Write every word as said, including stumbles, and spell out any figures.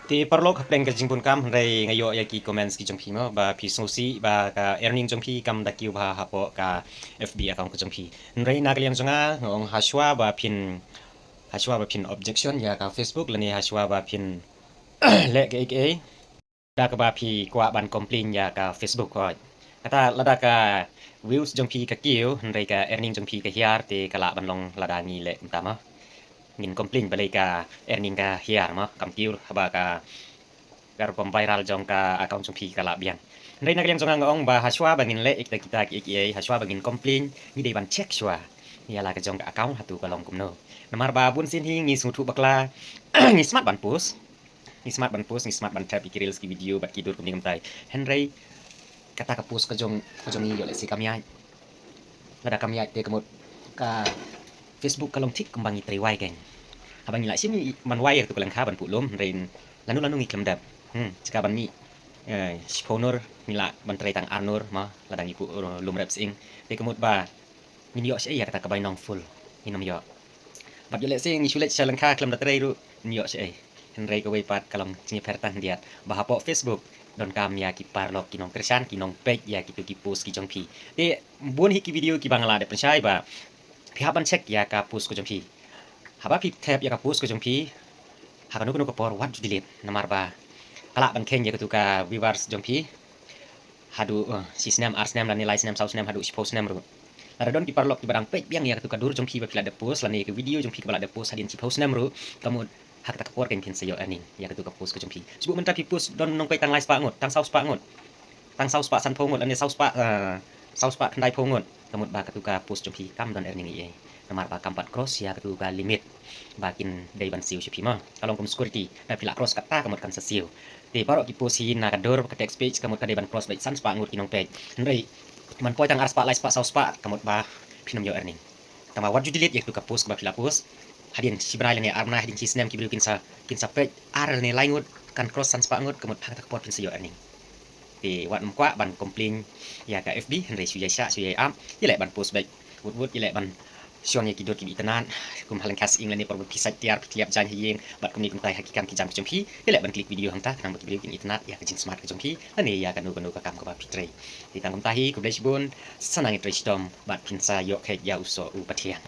Te paralok, hapdeng ka jingbun kam, hynrei nga ïoh ïa ki comments ki jong phi mo, ba phi sngewsih ba ka earning jong phi kam da kiew bha hapoh ka F B account ka jong phi. Hynrei na ka liang jong nga, nga ong hashwa ba phin, hashwa ba phin objection ïa ka Facebook lane hashwa ba phin leh kaei kaei, da kaba phi kwah ban complain ïa ka Facebook, hooid. Kata lada ka views jong phi ka kiew, hynrei ka earning jong phi ka hiar, te ka lah ban long lada ngi leh kumta mo. Ngin complain balei ka earning ka hiar mo, kam kiew haba ka, ka rukom viral jong ka account jong phi ka lah biang. Hynrei na ka liang jong nga nga ong ba hashwa ba ngin leh ïa kita kiei kiei, hashwa ba ngin complain, ngi dei ban check shwa ïa la ka jong ka account hato ka long kumno. Namar ba bun sien hi ngi sngewthuh bakla, ngi smat ban post, ngi smat ban post, ngi smat ban thep ïa ki reels, ki video bad ki dur kumne kumtai. Hynrei kata ka post ka jong, ka jong ngi ïoh lehse kam ïaid. Lada kam ïaid te ka mut ka Facebook ka long thik kumba ngi trei wai keiñ. Haba ngi lah shim ban wai ïa katu ka lyngkha ban buh lum, hynrei lano lano ngi khlem dep. Hmm, jaka ban mih, eh, shiphew nur ngi lah ban trei tang ar nur mo, lada ngi buh, eh, lum rep sying. Te ka mut ba ngin ïoh shaei ïa kata ka bainong full? Ngin ym ïoh. Bad ïoh lehse ngi shu leit sha lyngkha khlem da trei ruh, ngin ïoh shaei? Hynrei kawei pat ka long jingïapher tang khyndiat ba hapoh Facebook donkam ïa ki paralok ki nongkyrshan, ki nongpeit ïa kitu ki post ki jong phi. Te bun hi ki video kiba nga la dep pynshai ba phi hap ban check ïa ka post ka jong phi. Haba phi thep ïa ka post ka jong phi, ha kano kano ka por wat ju delete, namar ba ka lah ban kheiñ ïa katu ka viewers jong phi haduh, eh, shi snem, ar snem, lane lai snem, saw snem, haduh shiphew snem ruh. Lada don ki paralok kiba dang peit biang ïa katu ka dur jong phi ba phi la dep post, lane ka video jong phi kaba la dep post hadien shiphew snem ruh, ka mut ha kata ka por keiñ phin sa ïoh earning ïa katu ka post ka jong phi. Shu buh mynta phi post don nongpeit tang lai spah ngut, tang saw spah ngut, tang saw spah sanphew ngut, lane saw spah, eh, saw spah khyndai phew ngut, ka mut ba katu ka post jong phi kam don earning ei ei. Namar ba kam pat cross ïa katu ka limit ba kin dei ban siew sha phi mo. Ka long kum security, da phi la cross kata ka mut kan sa siew. Te baroh ki post hi na ka dur ka text page, ka mut ka dei ban cross beit san spah ngut ki nongpeit. Hynrei man poi tang ar spah, lai spah, saw spah, ka mut ba phin ym ïoh earning. Tangba wat ju delete ïa katu ka post kaba phi la post. Hadien shi bnai lane ar bnai, hadien shi snem ki briew kin sa, kin sa peit ar lane lai ngut, kan cross san spah ngut, ka mut ha kata ka por phin sa ïoh earning. Te wat ym kwah ban complain ïa ka F B, hynrei shu ïai shah, shu ïai ap, ïaleh ban post beit wut wut, ïaleh ban shong ïa ki dur kiba itynnad, kum ha lyngkha sying lane por ba phi sait tiar, phi tliap jaiñ ha ïing bad kumne kumtai ha ki kam ki jam ki jong phi, ïaleh ban click video hangta khnang ba ki briew kin itynnad ïa ka jingsmart ka jong phi lane ïa kano kano ka kam kaba phi trei. Te tang kumta hi, khublei shibun, sa nang ïa trei shitom bad phin sa ïoh kheit ïa u soh u Pathian.